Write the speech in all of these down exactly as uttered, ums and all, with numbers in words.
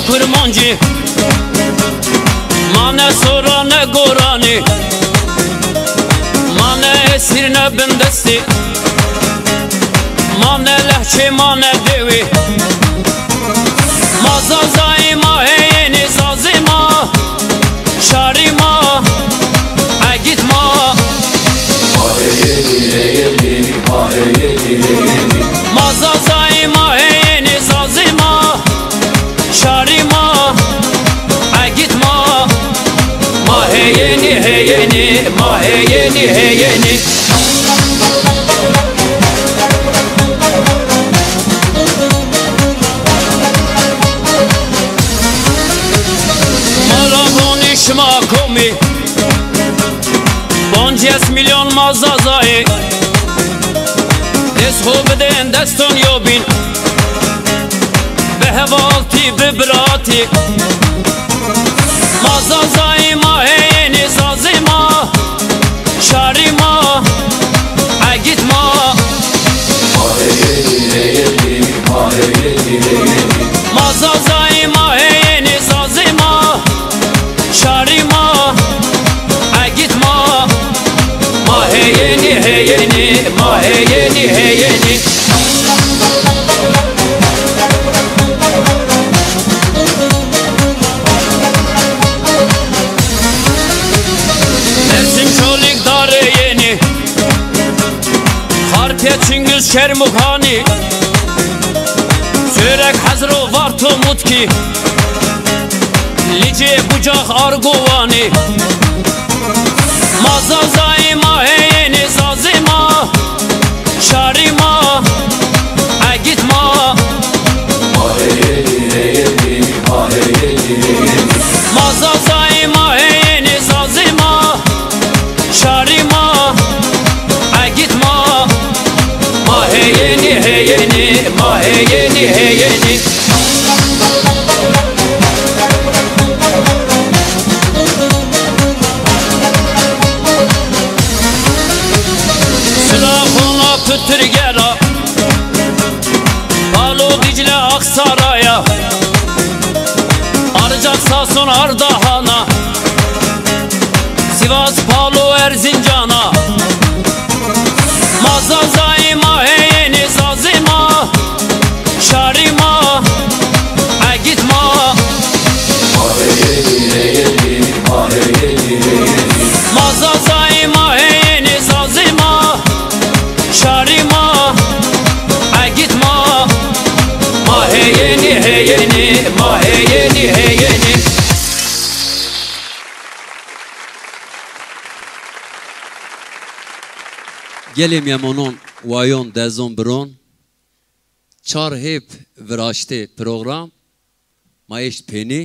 Kurmancî, ma ne sora ne goranî, ma ne esîr ne bindestî, ma ne lehçê ma ne dewî. Ma Zazayî ma heyênî, Zazî ma, şarî ma, egît ma. Ma heyênî, heyênî, ma heyênî, heyênî. Ma Zazayî ma heyênî, Zazî ma, şarî ma, egît ma. Ma heyênî, heyênî, ma heyênî, heyênî. Ma ra vonî şima komî, pancês milyon ma Zazayî. Dest xo bidên deston yobîn, bi hevaltî, bi biratî. Ma Zazayî ma heyênî, Zazî ma, şarî ma, egît ma. Ma heyênî, heyênî, ma heyênî, heyênî. Ma Zazayî ma heyênî, Zazî ma, şarî ma, egît ma. Ma heyênî, heyênî, ma heyênî, heyênî. Dêrsim Çolîg Darê Yenî, Xarpêt Çingîz Çermûxanî, Sêwreg Hezro Varto Mutkî, Licê Bucax Argowanî. Ma Zazayî ma heyênî, Zazî ma, şarî ma, egît ma. Ma heyênî, heyênî, ma heyênî, heyênî. Ma Zazayî ma heyênî, Zazî ma, şarî ma, egît ma. Ma heyênî, heyênî, ma heyênî, heyênî. Sila xona pitirgera, Palo Dicle Aksaraya, Arcak Sason Ardahana, Sivas Palo Erzincana. Ma Zazayî ma heyênî, Zazî ma, şarî ma, egît ma. Ma heyênî, heyênî, ma heyênî, heyênî. Ma Zazayî ma heyênî, Zazî ma, şarî ma, egît ma. Ma heyênî, heyênî, ma heyênî, heyênî. Gelê mîyemonon, wayon, dezon, biron, çar hêb viraştê program ma eşt pênî.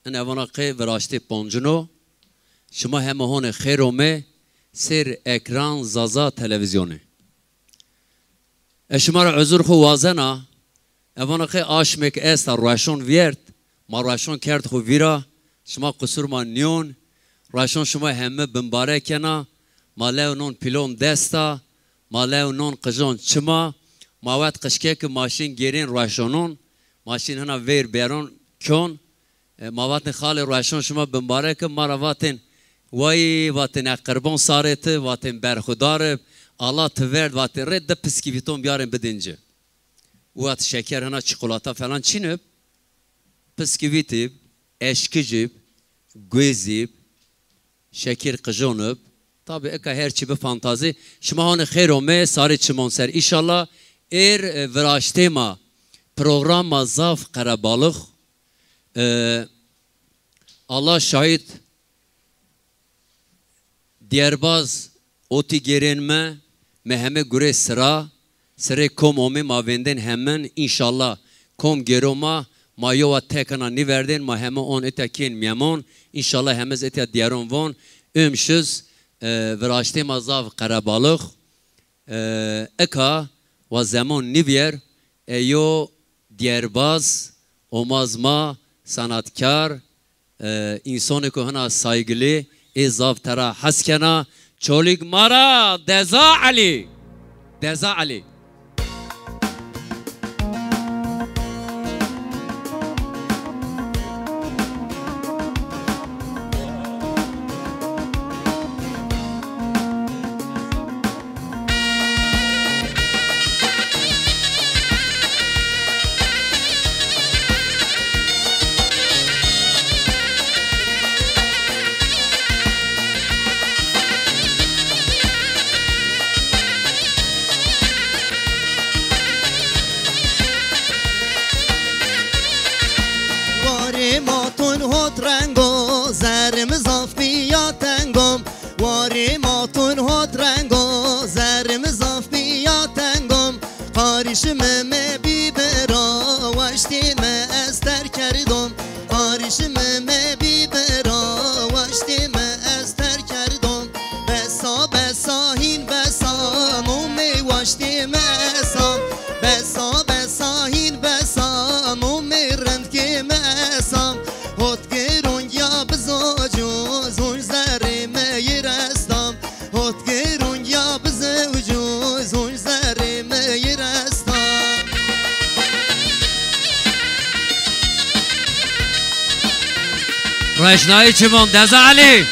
In evana qey viraştê poncin o. Şima heme honê xêr omê sêr ekran Zaza Televîzyonî. Ez şima ra uzur xwu wazena. Evana qey aşmêk esta, rueşon vîyert, ma rueşon kerd xwu vîra, şima qusur ma nîyon, rueşon şima heme bimbarek kena, ma lew non pîlon dest a, ma lew non qijon çim a, ma wet qijkeki ma şin gêrên rueşonon, ma şin hina veyr beron kon, e, ma vatên xalê rueşon şima bimbarek, ma ra vatên way, vatên e qirbon sarê ti, vatên berxudar ib, Allah ti verd, vatên rê di piskîvîton biyarên bidên ci. Û vat şeker hina çikolata falan çin ib, piskîvît ib, eşkij ib, guêz ib, şekir qijon ib. Tabî eka her çî bi fantazî. Şima honê xêr omê sarê çimon ser. Înşallah êr, e, viraştê ma, program ma zaf qerebalix. E, Allah şahid, dîyerbaz otî gêrên mi, mi heme gurê sira, sirê kom omê ma vêndên hemin, înşallah kom gêro ma, ma yowa tek hina nîverdên, ma heme on îtya kên mîyemon, înşallah heme zî îtya dîyeron von, üm şiz, e, viraştê ma zaf qerebalix, e, eka wa zemon nîvîyer, e, yo dîyerbaz, omaz ma, sanatkar, e, însonêko hina saygilî, ê zaf tera hes kena. Çolîg ma ra Deza Elî. Deza Elî. Rengo zerrê mi zaf bîya tengom, qarîşîme me bî bira, waştîme ez terk kerdom. Qarîşîme me bî bira, waştîme ez terk kerdom. Besa besa hîn besa, nomê waştîme esa. Besa besa hîn besa, nomê rindkê me esa. Hot gerûn ya bizo cû, zûn zerrê me yê restam. Hot gerûn ya bizewcû, zûn zerrê me yê resta. Reşnayê çimon, Deza Elî.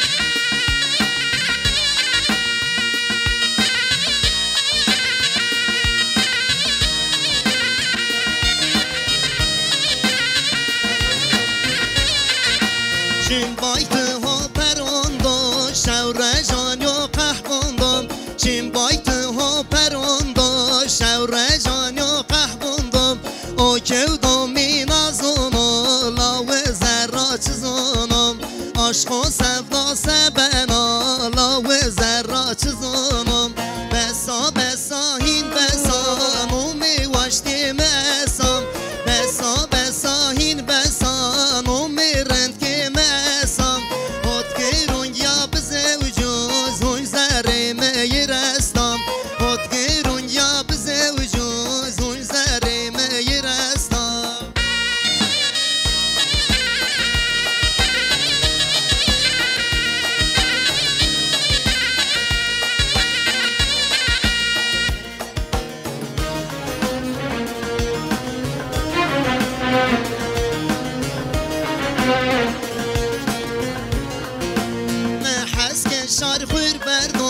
Çim baytı ho perondo, şew rejan yo qehbondo. Çim baytı ho perondo, şew rejan yo qehbondo. O kewdo mi nazono, lawe zerra çizono. Aşko sevda sebena, lawe zerra çizono. Besa besa hîn besa, nomê waştê me esa. Besa besa hîn besa, nomê rindkê me esa. Hot gerûn ya bizewcû, zûn zerrê me yê resta. Hot gerûn ya bizewcû, zûn zerrê me yê resta. Mi hes ke şar xwir berdo,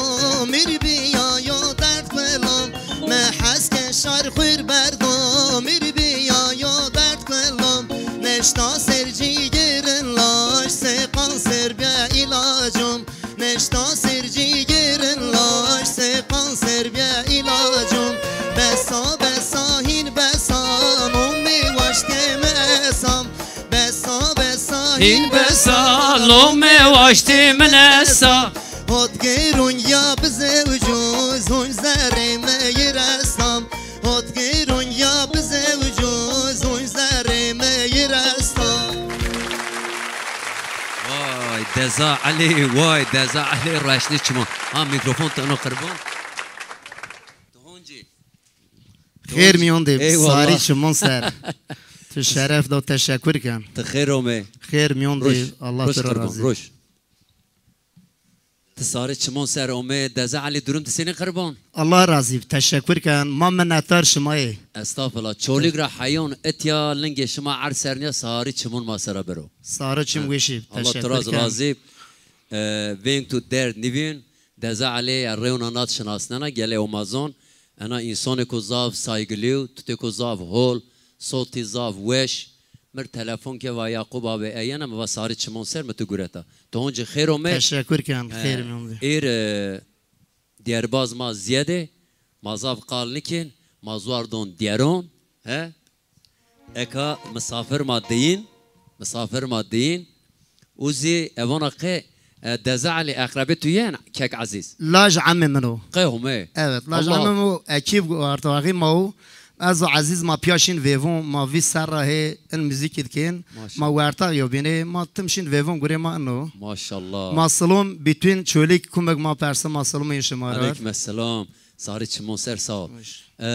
mir biya yo derd kulam. Mi hes ke şar xwir berdo, mir biya yo derd kulam. Neşta ser cîgerin laş, seqan ser bîya îlacum. Neşta ser cîgerin laş, seqan ser bîya îlacum. Besa besa hîn besa, nomê waştê me esa. Besa besa hîn besa, nomê waştê min esa. Hot gerûn ya bizewcû, zûn zerrê me yê resta. Hot gerûn ya bizewcû, zûn zerrê me yê resta. Vay Deza Elî, vay Deza Elî, reşnî çimon. Ha, mîkrofon ti ino qirban. Ti honcî. Xêr mîyon de, eyvallah. Sarî çimon ser. Tu şeref do, teşekkür ken. Ti xêr omê. Xêr mîyon de, Allah tu ra razî. Roj. Ti sarê çimon ser omê, Deza Elî, durum ti senî qirban? Allah razî, teşekkür ken. Ma minnetdar şima yê. Estağfurullah. Çolîg ra heyon itya, lingê şima erd ser nîya, sarê çimon ma sera biro. Sarê çim weşî. Allah tu ra razî. E, veng tu derd nîvîn. Deza Elî, e, reyona nat şinasnena, gelê Amazon. Ena însonêko zaf saygilî yo, tutêko zaf hol, sotî zaf weş. Mi rê telefon ke, va Yaqub abi eyena, mi va sarê çimon ser, mi tu gureta. Tu honcî xêr omê. Teşekkür ken, xêr mîyon de. Êr, e, dîyerbaz ma zîyed ê, ma zaf qal nikên, ma zuar don dîyeron, he? Eka misafir ma diyîn, misafir ma diyîn. Û zî evana qe, e, Deza Elî, eqrebê tu yen, kek Ezîz? Laj emê min o. Qe homê? Evet, laj emê min o, ekîb Artaxî ma o. Ez û Ezîz ma pîya şîn vêvon, ma vîst serra hê in muzîkî dikên. Maşallah. Ma werta yo bînê, ma tim şîn vêvon, gurê ma ino. Maşallah. Ma silom, bütün Çolîg kumeg ma perse, ma silomê şima ra. Eleykum esselam. Sarê çimon ser, sağ ol. Hoş. E,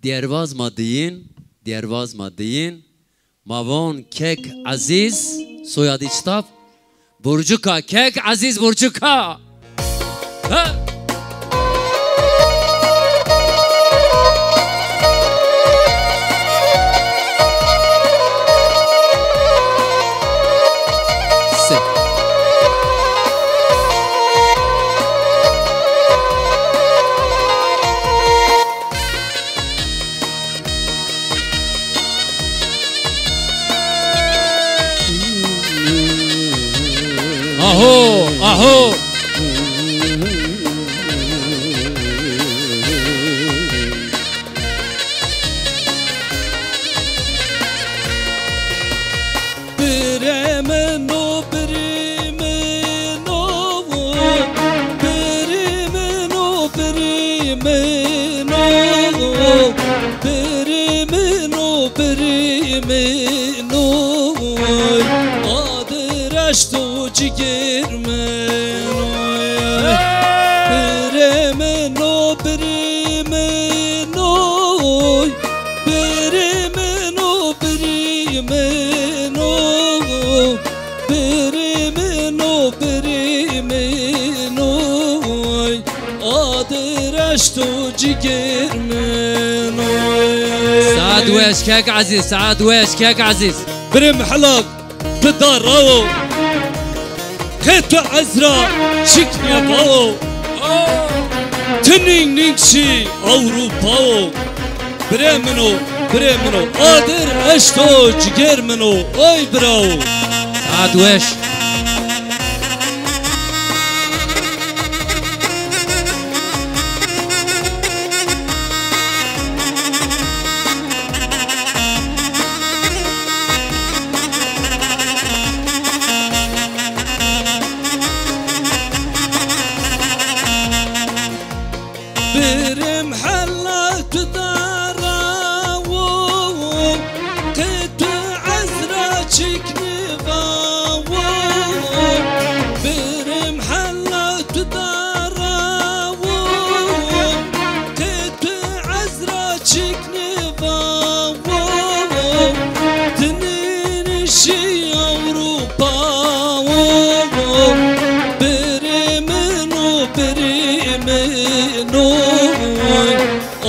Dîyerbaz ma diyîn, dîyerbaz ma diyîn. Ma von kek Ezîz, soyadî çita? Burcuka, kek Ezîz Burcuka. Ha! Se. Aho, aho. Cigêr min oy, birê min o, birê min oy, birê min o, birê min o, birê min o, birê min oy, adir eşto cigêr min oy. Saet weş kek Ezîz, saet weş kek Ezîz. Birê mi helak. Ti da rawo, qe tu ez ra çik nêvawo. Ti nîng nîng şî Ewropawo. Birê min o, birê min o, adir eşto cigêr min o. Oy birawo. Saet weş. Birê mi helak tu da rawo, qe tu ez ra çik nêvawo. Birê mi helak tu da rawo, qe tu ez ra çik nêvawo. Ti nîng nîng şî Ewropawo. Birê min o, birê min o,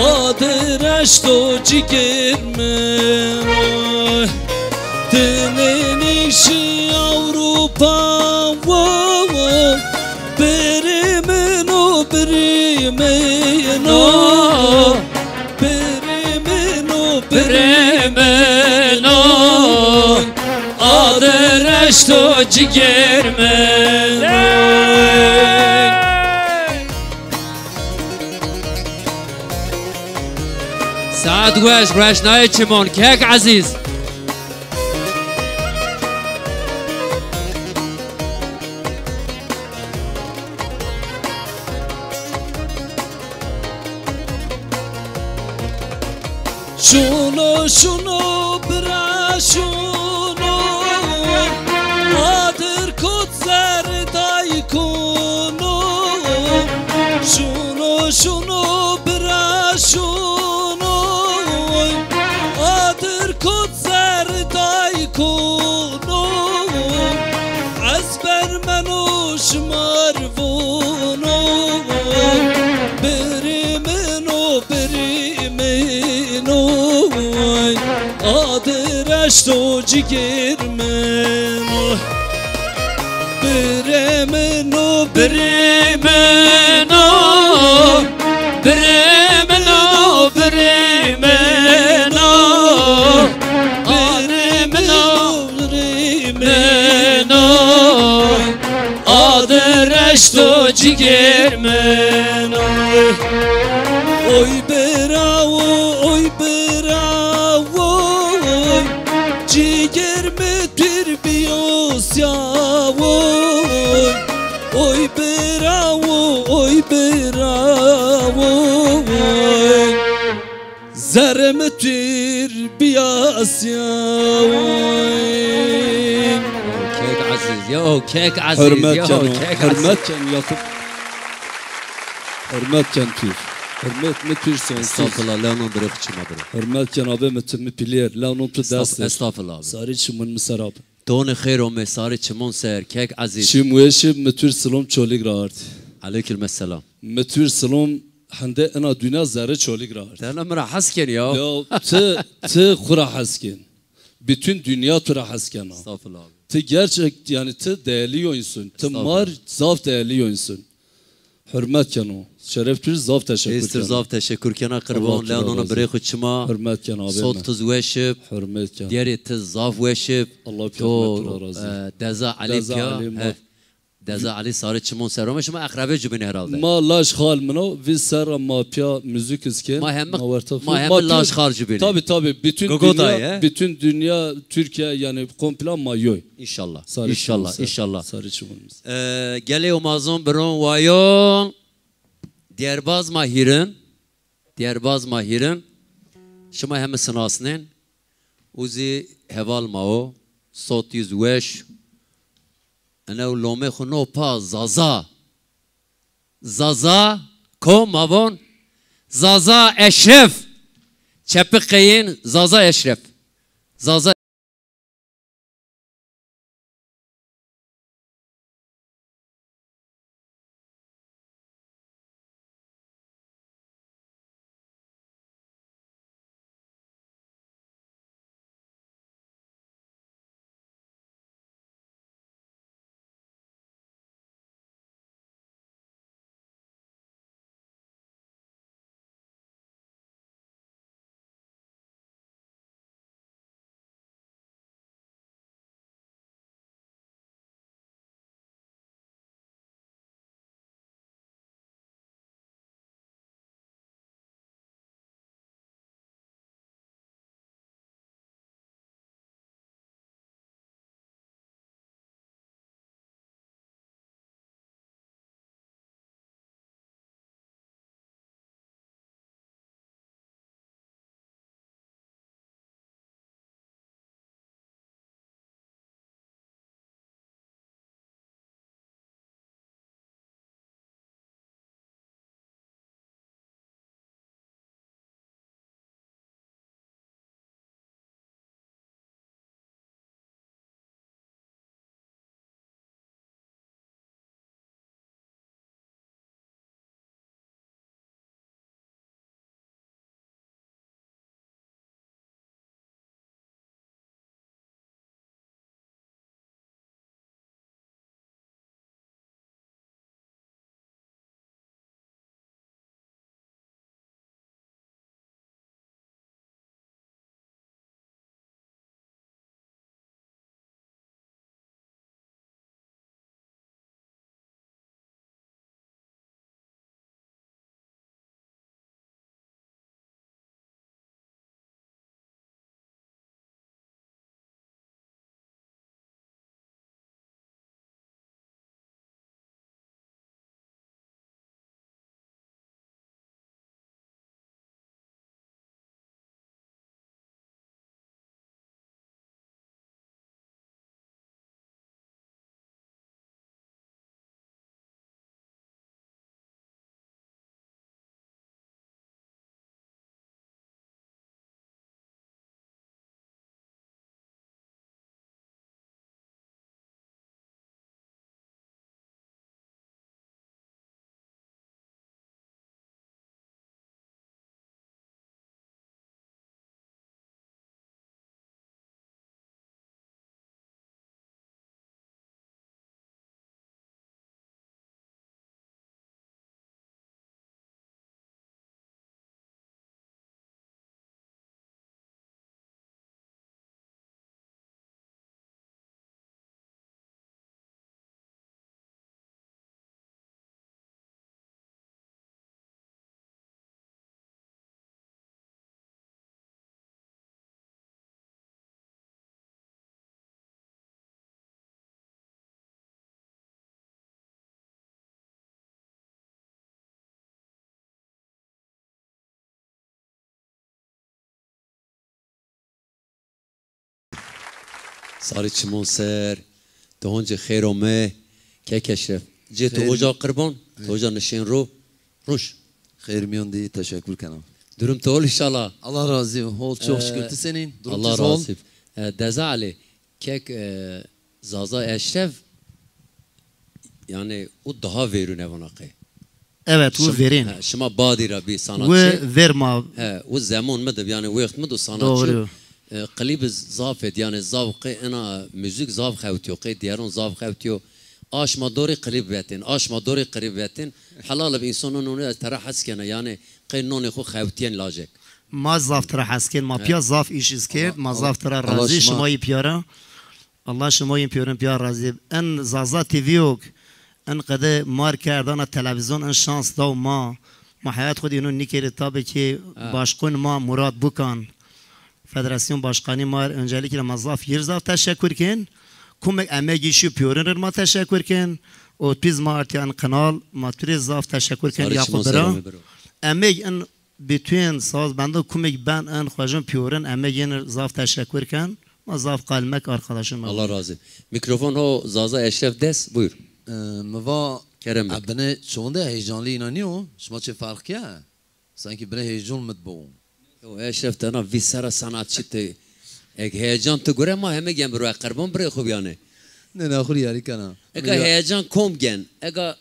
adir eşto cigêr min o. Ti nîng nîng şî Ewropawo. Birê min o, birê min o, birê min o, birê min o, adir eşto cigêr min o. Saet weş, reşnayê çimon, kek Ezîz. Şuno, şuno, bira şuno, adir kot zerday kuno. Şuno, şuno, bira şuno, adir kot zerday kuno. Ez bermeno şimar vono, birê min o, birê min o, adir eşto cigêr min o. Birê min o, birê min o, birê min o, birê min o, birê min o, birê min o, adir eşto cigêr min o. Oy birawo, oy birawo, oy cigêr mi pîr bîyo siyawo. Oy birawo, oy birawo, oy. Zerrê mi tûr bîya siyawo. Kek Ezîz, yo, kek Ezîz, hurmet yo, keno, kek Ezîz. Hurmet ken Yakup. Hurmet ken tûr. Hurmet mi tûr sonsuz. Estağfurullah, lew non birê xu çima biro. Hurmet ken abê mi, ti mi pîlêr. Lew non tu dest. Estağfurullah abi. Sarê çimon mi ser abi. Tonê xêr omê sarê çimon ser, kek Ezîz. Çim weşib, mi tûr silom Çolîg ra ard. Aleyküm selam. Mi tûr silom hende ina dunya zerrê Çolîg ra ard. Dena mi ra hes kenî ya. Ya ti, ti xu ra hes ken. Bütün dünya tu ra hes kena. Estağfurullah abi. Ti gerçek, yani ti değerli yo insun. Ti mar zaf değerli yo insun. Hurmet keno. Şeref tu zaf teşekkür keno. Zaf teşekkür kena qirban. Lew nona birê xu çima. Hurmet keno abi. Sot tu weşib. Hurmet keno. Diyerê ti zaf weşib. Allah pîya tu ra razî. E, deza Elî pîya. Deza Elî sarê çimon ser ome, şima eqrebê cubînî herhalde. Ma laj xal min o, vî serra ma pîya muzîk iz kên. Ma hem, ma hem laj xal cubînî. Tabi, tabi, bütün dünya, bütün dünya, Türkiye, yani komple ma yoy. İnşallah. İnşallah, inşallah. Sarê çimon. E, gelê omazon biron wayon, diyarbaz ma hîrin, diyarbaz ma hîrin. Şima hemi sinasnên. Uzî heval ma o, sot yüz weş. Ene o lomê xwu no pa Zaza. Zaza, ko ma von? Zaza Eşref. Çepiqeyên Zaza Eşref. Zaza Sarî çimon ser, ti honcî xêr ome, kek Eşref. Cê tu oca qirban, tu oca nişên ro, ruj. Xêr mîyon dî, teşekkür kena. Durum tu hol înşallah. Allah razî bo. Hol, çok şükür. Ti senîn? Durum Allah razî bo. E, Deza Elî, kek, e, Zaza Eşref, yanî u daha verûn evana qey. Evet, u verên. Şim-, he, şima badî ra bî sanatçı. U ver ma. He, u zemon mi de, yanî wext mi de sanatçı. Doğru. E, klîb zaf êd, yanî zaf qey ena müzik zaf xewtîyo, qey dîyeron zaf xewtîyo. A şima dorê klîb vetên, a şima dorê klîb vetên. Helal bi însan, onu ez tera hes kena, yanî qey nonê xwu xewtîyen lajek. Ma zaf tera hes kên, ma pîya zaf îş iz kerd, ma zaf tera razî, şima yî pîya ra. Allah şima yên pîyorin pîya razî. En Zaza T V yok, en qede mar kerd ana televîzyon, en şans daw ma. Ma heyat xwu de îno nîkerî, tabi ki başqon ma Murat Bukan, federasyon başkanî ma, öncelikle ma zaf yir zaf teşekkür kên. Kumek emegî şî pîyorin rir ma teşekkür kên. O piz ma artî en kanal, ma tu rê zaf teşekkür kên ya xwu bira. Emeg en bütün sazbendo kumek ben en xwejin pîyorin emeg yên zaf teşekkür kên. Ma zaf qal mek, arkadaşım. Allah razı. Mikrofon ho Zaza Eşref des, buyur. E, mi va, kerem bek. E, bine çonde heyecanlı inanıyor. Şima çi fark ya? Sanki bine heyecan mit bu. Yo, Eşref tena vîst serra sanatçı te. Ek heyecan tu gure ma heme gem biro, qerbon bire xo biyane. Ne, ne, xur yarî kena. Eka heyecan kom gen. Eka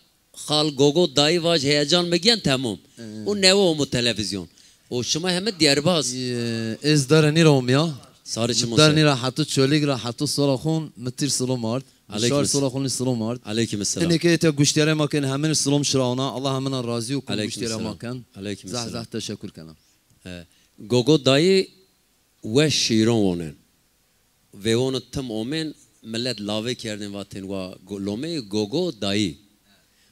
Xal Gogo dayî vaj heyecan mi gen, temom. Ee. O newe omo televîzyon. O şima heme dîyerbaz. Ee, ez dare nîra omya. Sarı çimon. Dare nîra heto Çolîg ra heto Soraxon mi tîr silom ard. Aleyküm selam. Şar Soraxon silom ard. Aleyküm selam. Enê ke te guştiyere ma ken, hemin silom şirawna. Allah heminan razî û kum guştiyere ma ken. Aleyküm selam. Zah zah teşekkür kena. Ee, Gogo dayî weş şîron wonen. Vêwonê tim omên, milet lavê kerdên vatên wa go-, lomeyê Gogo dayî.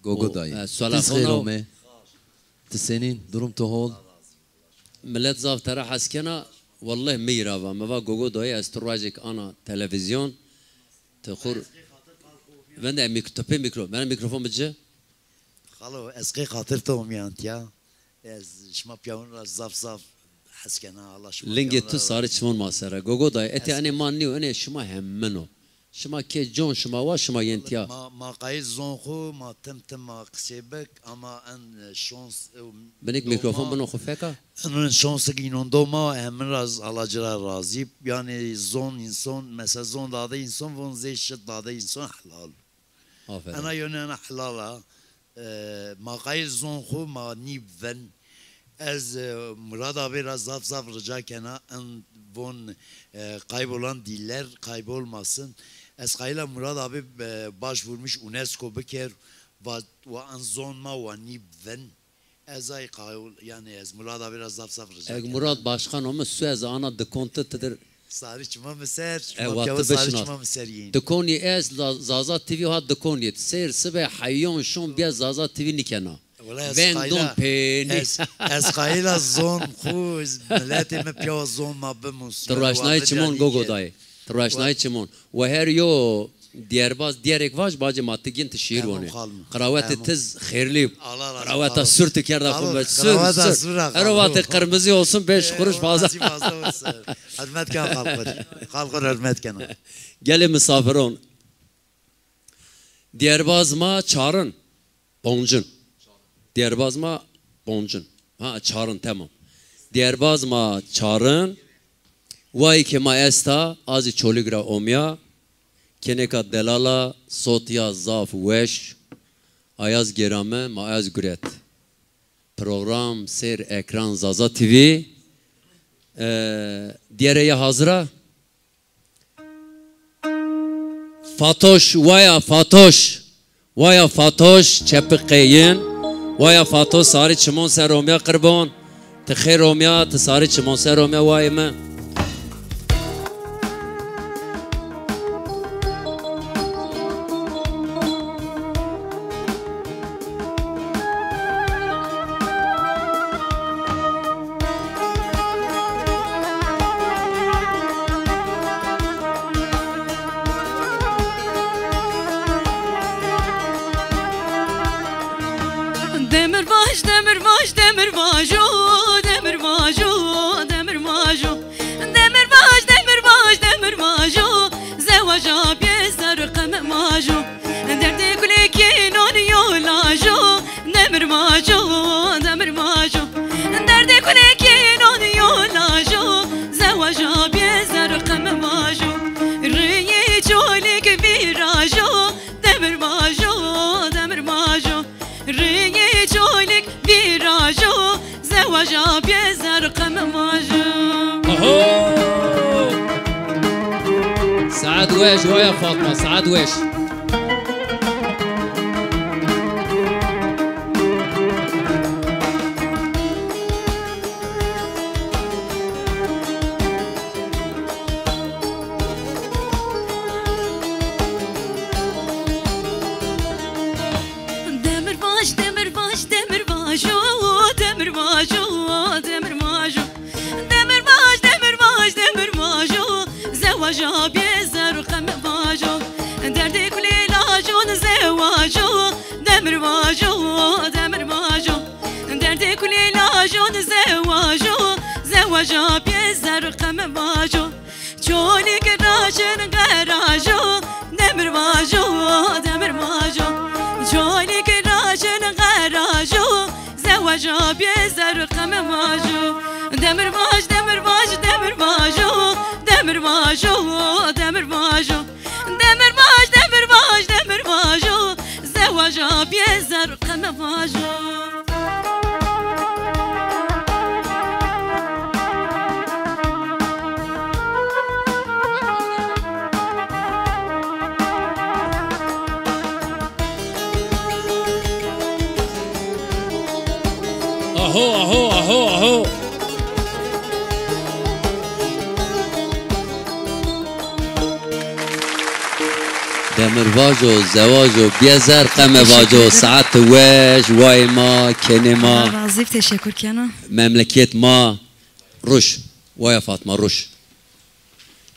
Gogo dayî. O, e, ti sixêr omê. Ti senîn, durum ti hol? Milet zaf tera hes kena, welleh mi yi ra va. Mi va Gogo dayî ez tu rojêk ana televîzyon, ti xur, vende mik-, ti pê mîkro-, bena mîkrofon bi ci. Xalo, ez qey xatir to omîyan tiya. Ez şima pîyawin ra zaf zaf hes kena. Allah şima pîyawin ra razî. Lingê tu sarî çimon ma ser a. Gogo dayî, etê enê ma nîyo, enê şima hemin o. Şima ke con şima wa, şima yên tiya. Ma, ma qayîl zon xwu, ma tim tim ma qisê bik, ama en, e, şons, e, binik mîkrofon bino xwu fek a. En şonsik înon do ma, hemin ra Allah ci ra razî. Yanî zon înson, mesela zon dade înson, von zê şit dade înson helal. Aferin. Ena yone ena helal a. E, ma qayîl zon xwu ma nî vin. Ez, e, Murad abi ra zaf zaf rica kena, en von, e, kaybolan diller kaybolmasın. Ez qayîla Murad abi, e, başvurmuş UNESCO biker, va, wa en zon ma wa nî vin. Ez ay qayol, yanî ez Murad abi ra zaf zaf rica kena. Eg Murad başkan omi, su ez ana dikon ti tidir. Sarî çima mi ser, e, şima wa ti sarî çima mi ser yîn. Dikonî est, Za-, Zaza T V ha dikonî. Sêr sibê heyon şon bîya Zaza T V nîkena. Veng don pênî. Ez, ez qayîla zon xwu, miletê mi pîya zon ma bimus. Ti roşnayê çimon Gogo dayî. Ti roşnayê çimon. Wa her yo dîyerbaz dîyerêk vaj, bacê ma ti gin ti şîîr wanê. Qrawetê tiz xêrlî. Qraweta sur ti kerda xwu be. Sur, sur. Ero vatê qirmizî olsun, beş kuruş fazla. Hizmet ken xalqur. Xalqur hizmet ken. Gelê misafiron. Dîyerbaz ma çarin. Poncin. Dîyerbaz ma poncin. Ha, çarin, temam. Dîyerbaz ma çarin. Wayî ke ma esta, a zî Çolîg ra omîya. Kênêka delal a, sot ya zaf weş. Ayaz gêrame, ma Ayaz guret. Program sêr ekran Zaza T V. E, dîyere ya hazir a? Fatoş, waya Fatoş. Waya Fatoş, çepik qeyîn. Waya Fatoş, sarî çimon ser omîya qirbon. Ti xêr omîya, ti sarî çimon ser omîya wayê mi. Demirbaş, demirbaş, demirbaş o, demirbaş o, demirbaş o. Demirbaş, demirbaş, demirbaş o, zewaja bê zerqem majo. Derdê kulekî non yo lajo, demirbaş o, demirbaş o. Derdê kulekî non yo lajo, zewaja bê zerqem majo. Riyê Çolîg vîrajo, demirbaş o, demirbaş o. Riyê Çolîg vîrajo, zewaja bê zerqem majo. Oho! Saet weş, waya Fatma, saet weş. Demirbaş, demirbaş, demirbaş o, demirbaş o, demirbaş o. Demirbaş, demirbaş, demirbaş o, zewaja bê zerqem majo. Derdê kulê lajon zewajo, demirbaş o, demirbaş o. Derdê kulê lajon zewajo, zewaja bê zerqem majo. Çolîk raşin qerajo, demir vajo, demir vajo. Çolîk raşin qerajo, zewaja bêzer qeme vajo. Demir vaj, demir vaj, demir vajo, demir vajo, demir vajo. Demir vaj, demir vaj, demir vajo, zewaja bêzer qeme vajo. Aho, aho, aho, aho. Demir vajo, zewajo, bêzer qeme vajo, saet weş, wayê ma, kenê ma. Allah razî, teşekkür kena. Memleket ma, ruş, waya Fatma, ruş.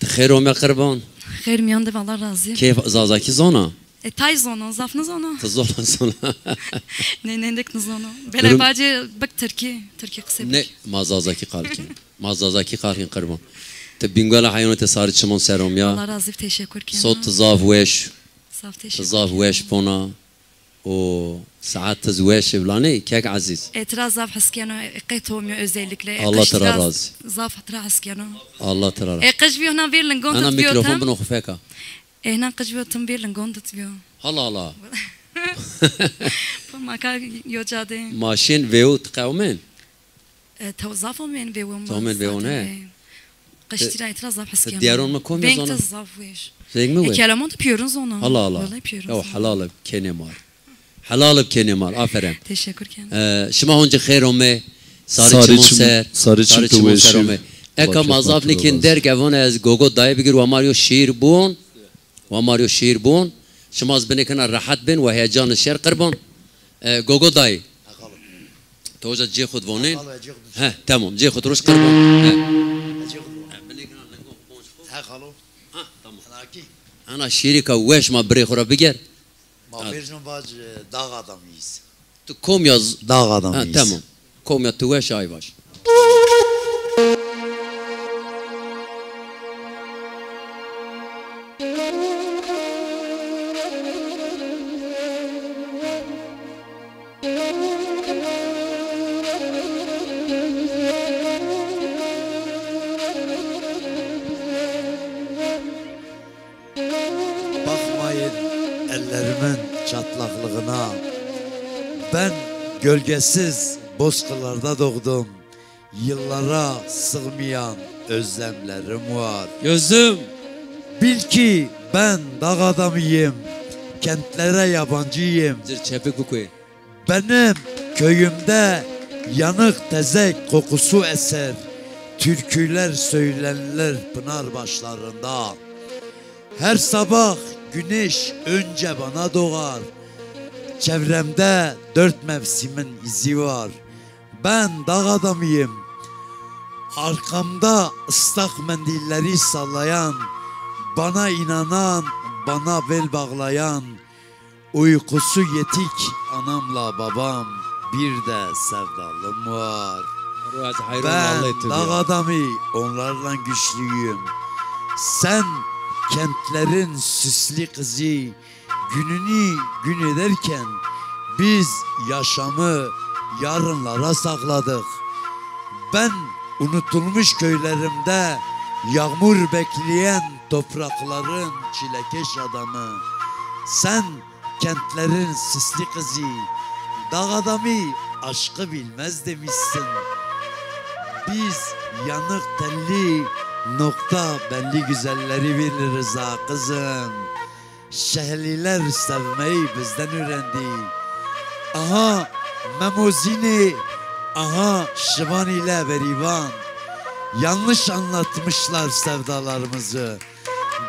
Ti xêr ome qirban. Xêr miyan de, Allah razî. Kê zazakî zona? E, tay zona, zaf nizona. Ti zona, zona. Ne, nêndek nizona. Belê bacê bik tirkî, tirkî qisê bik. Ne, ma zazakî qal kên. Ma zazakî qal kên qirban. Ti Bîngala Heyanotê sarê çiman ser omîya. Allah razî, teşekkür kena. Sot ti zaf weş. Zaf teşekkür. Ti zaf weş bona. O saet ti zî weş ê, vila nê kek Ezîz? E, ti ra zaf hes keno, e, qey ti omîyo özellikle. E, Allah ti ra razî. Zaf ti ra hes keno. Allah ti ra razî. E, qij bîyo hina vêr lingon ti bîyo tam. Ana mîkrofon bino xwu feka. E, hina qij bîyo tim vêr lingon ti bîyo. Hala hala. Ma ka yo cadê. Ma şên vêw ti qewmên. E, tew zaf omên vêwon. Tew omên vêwon, he. Qeştî ra îtira zaf hes kena. Dîyaron mi kom ya zona? Veng ti zaf weş. Veng mi weş? E, kelaman ti pîyorin zona. Allah Allah. Wellahî pîyorin zona. Ya helal ib kenê mar. Helal ib kenê mar. Aferin. Teşekkür kena. E, şima honci xêr ome. Sarê çimon ser. Sarê çim ti weşî. Eka ma zaf nîkên derg, evon ez Gogo dayê bigir, wa mar yo şîîr bûn. Wa mar yo şîîr bûn. Şima zî binê kena rehet bên, wa heyecan şer qirban. E, Gogo dayê. To uca cê xwu di vonên. He, tamam, cê xwu di roş qirban. He. He, binê kena lingon bonc xwu. He, xalo. Ha, tamam. Ana şîîrêka weş ma birê xwu ra biger. Ma vêrnon vac, e, dağ adamıyız. Tu kom ya z-, dağ adamıyız. Ha, tamam. Kom ya tu weş ay vaş. Bakmayın ellerimin çatlaklığına. Ben gölgesiz bozkırlarda doğdum. Yıllara sığmayan özlemlerim var. Gözüm. Bil ki ben dağ adamıyım. Kentlere yabancıyım. Cir çepik bikuyê. Benim köyümde yanık tezek kokusu eser, türküler söylenir pınar başlarında. Her sabah güneş önce bana doğar, çevremde dört mevsimin izi var. Ben dağ adamıyım. Arkamda ıslak mendilleri sallayan, bana inanan, bana bel bağlayan, uykusu yetik anamla babam, bir de sevdalım var. Ben dağ adamı, onlarla güçlüyüm. Sen kentlerin süslü kızı, gününü gün ederken biz yaşamı yarınlara sakladık. Ben unutulmuş köylerimde yağmur bekleyen toprakların çilekeş adamı. Sen kentlerin sisli kızı, dağ adamı aşkı bilmez demişsin. Biz yanık tenli, nokta belli güzelleri biliriz ha kızım. Şehliler sevmeyi bizden öğrendi. Aha Memo Zînê, aha Şivan ile Berivan. Yanlış anlatmışlar sevdalarımızı.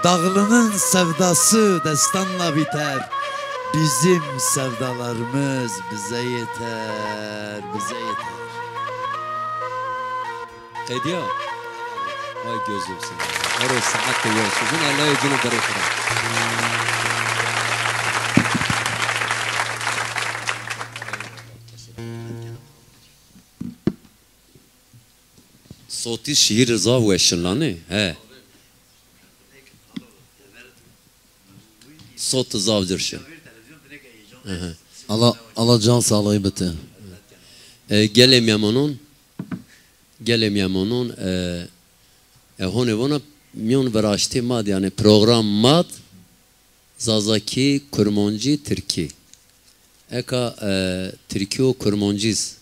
Dağlı'nın sevdası destanla biter. Bizim sevdalarımız bize yeter, bize yeter. Qediya. Vay gözüm seni. Ero saat de yol. Sizin Allah'ı cino bere kıra. Sotî şiîr zaf weş in la nê? He. Sot zaf dir şi. Hı hı. Allah, Allah can sağlığı biti. E, gelê mîyamonon, gelê mîyamonon, e, e, honê vona mîyon viraştê ma d, yanî program ma d, Zazakî, Kurmancî, Tirkî. Eka, e, Tirkî û Kurmancî z,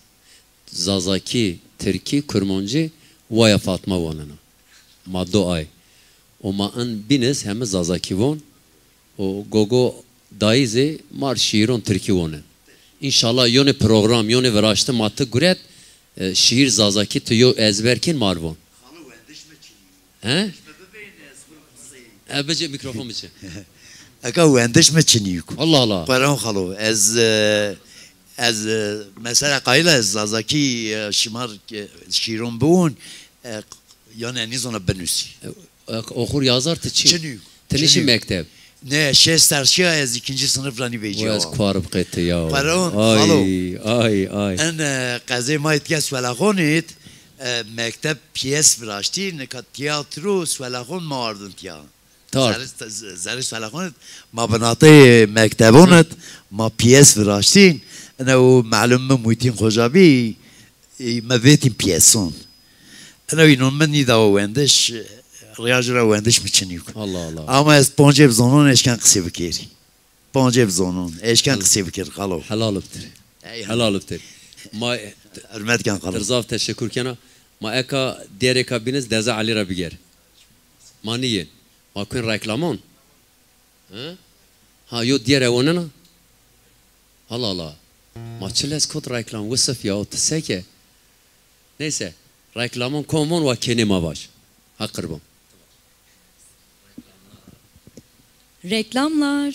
Zazakî, Tirkî, Kurmancî, waya Fatma wanena. Ma do ay. O ma in bîn iz heme Zazakî von. O gogo dayî zî mar şîîron Tirkî wonen. Înşallah yonê program, yonê viraşte ma ti guret, e, şîîr Zazakî ti yo ezber kên mar von. He? E, bicê, mîkrofon bicê. Eka wendiş mi çinî yo. Allah Allah. Qeron xalo, ez, e, ez, e, mesela qayîl a ez Zazakî, e, şimar, e, şîîron biwon, e, yanî nîzona binusî. E, e, oxur yazar ti çi? Çinî yo. Ti nişî mekteb? Ne, şêst serşîya ez îkinci sınıf ra nî vecîya. Ez kuar biqete ya. Qeron xalo. Ay, ay, ay. En, e, qezê ma îtke Swelaxonî d, e, mekteb piyes viraştî, nika tiyatro Swelaxon ma ardin tiya. Tar. Zerê, zerê Swelaxon d, ma binatê mektebon d, ma piyes viraştîn. Ene o melum mi Muhittin Xoca bî, e, mi vêtîn piyeson. Ene o înon mi nîdawo wendiş, rîya ci ra wendiş mi çinî yo. Allah Allah. Ama ez poncê bi zonon eşken qisê bikerî. Poncê bi zonon eşken qisê bikir, xalo. Helal btir. Ey, helal btir. Ma hurmet ken, xalo. Ti zaf teşekur kena. Ma eka dêrêka bîn iz Deza Elî ra biger. Ma nîyên. Ma kuen reklamon. He? Ha, yo dêre wonena? Allah Allah. Ma çi lez kot reklam, wisif ya, o ti seke. Neyse, reklamon kom von wa kenê ma vaj. Ha qirban. Reklamlar.